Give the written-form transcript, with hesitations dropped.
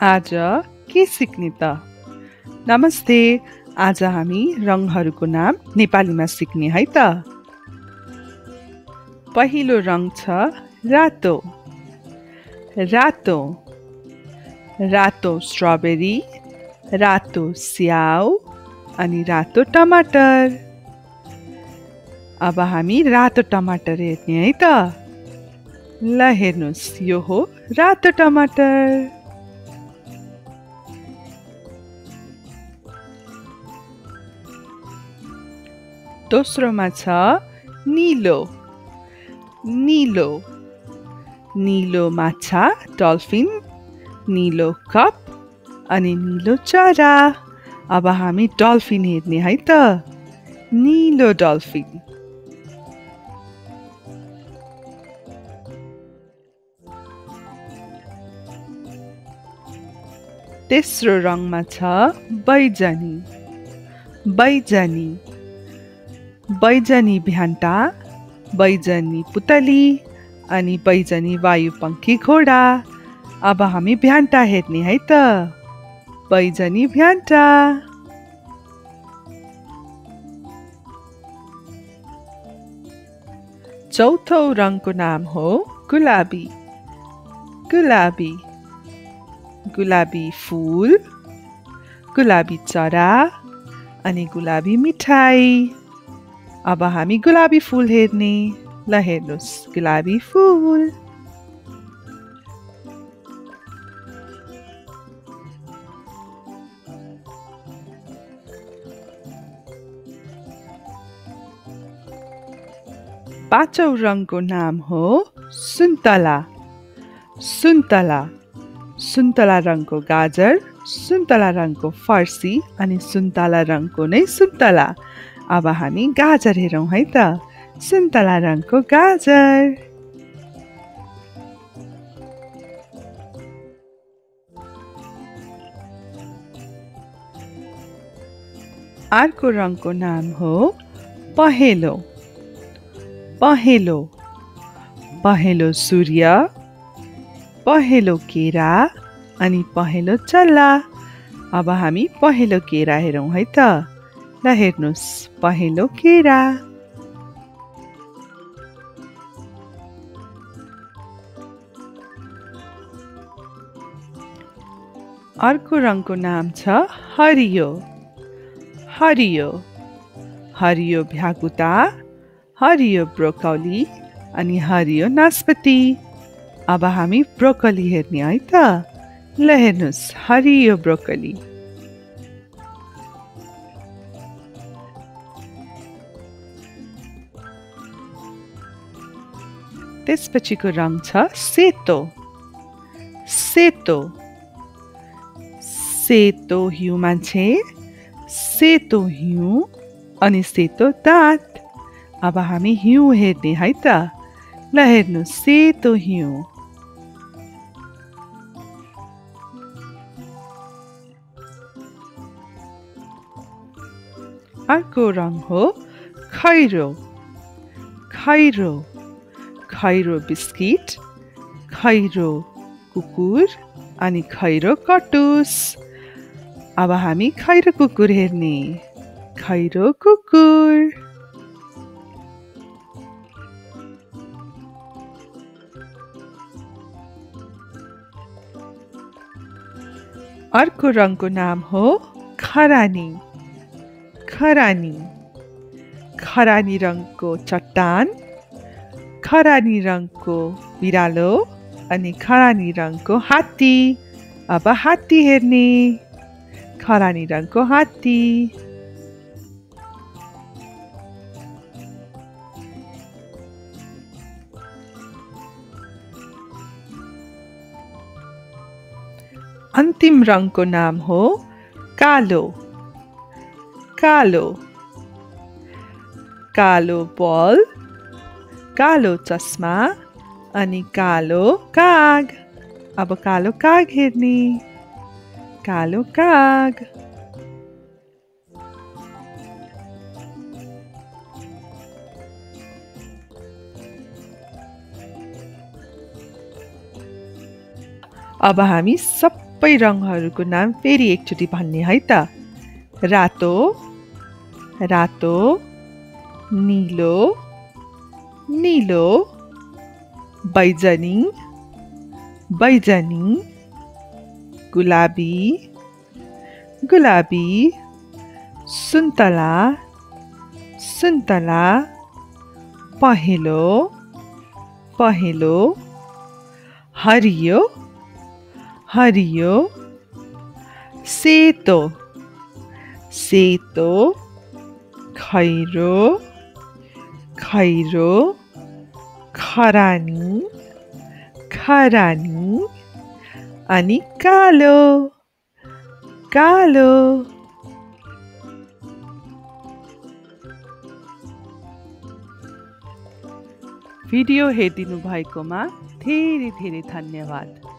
आज के सिक्ने त? नमस्ते, आज हामी रङहरूको नाम नेपालीमा सिक्ने है त। पहिलो रङ छ रातो। रातो, रातो स्ट्रबेरी, रातो स्याउ अनि रातो टमाटर। अब हामी रातो टमाटर हेर्ने है त। ल हेर्नुस्, यो हो रातो टमाटर। दोस्रोमा छ नीलो। नीलो, नीलो माछा डल्फिन, नीलो कप अनि नीलो चरा। अब हामी डल्फिन हेर्ने है त। नीलो डल्फिन। तेस्रो रङमा छ बैजनी। बैजनी, बैजनी भ्यान्टा, बैजनी पुतली अनि बैजनी वायुपंखी घोडा। अब हामी भ्यान्टा हेर्ने है त। बैजनी भ्यान्टा। चौथो रङको नाम हो गुलाबी। गुलाबी, गुलाबी फूल, गुलाबी चरा अनि गुलाबी मिठाई। अब हामी गुलाबी फूल हेर्ने। ल हेर्नुस्, गुलाबी फूल। पाँचौं रङको नाम हो सुन्तला। सुन्तला, सुन्तला रङको गाजर, सुन्तला रङको फर्सी अनि सुन्तला रङको नै सुन्तला। अब हामी गाजर हेरौँ है त। सुन्तला रङको गाजर। अर्को रङको नाम हो पहेँलो। पहेँलो, पहेँलो सूर्य, पहेँलो केरा अनि पहेँलो चल्ला। अब हामी पहेँलो केरा हेरौँ है त। ल हेर्नुस्, पहेँलो केरा। अर्को रङको नाम छ हरियो। हरियो, हरियो भ्यागुता, हरियो ब्रोकौली अनि हरियो नास्पति। अब हामी ब्रोकली हेर्ने है त। ल हेर्नुस्, हरियो ब्रोकली। त्यसपछिको रङ छ सेतो। सेतो, सेतो हिउँ मान्छे, सेतो हिउँ अनि सेतो दाँत। अब हामी हिउँ हेर्ने है त। ल हेर्नुस्, सेतो हिउँ। अर्को रङ हो खैरो। खैरो, खैरो बिस्किट, खैरो कुकुर अनि खैरो कटुस। अब हामी खैरो कुकुर हेर्ने। खैरो कुकुर। अर्को रङको नाम हो खरानी। खरानी, खरानी रङको चट्टान, खरानी रङको बिरालो अनि खरानी रङको हात्ती। अब हात्ती हेर्ने। खरानी रङको हात्ती। अन्तिम रङको नाम हो कालो। कालो, कालो बल, कालो चस्मा अनि कालो काग। अब कालो काग हेर्ने। कालो काग। अब हामी सब सबै रङहरूको नाम फेरि एकचोटि भन्ने है त। रातो, रातो, नीलो, नीलो, बैजनी, बैजनी, गुलाबी, गुलाबी, सुन्तला, सुन्तला, पहेँलो, पहेँलो, हरियो, हरियो, सेतो, सेतो, खैरो, खैरो, खरानी, खरानी, अनि कालो, कालो। भिडियो हेरिदिनु भएकोमा धेरै धेरै धन्यवाद।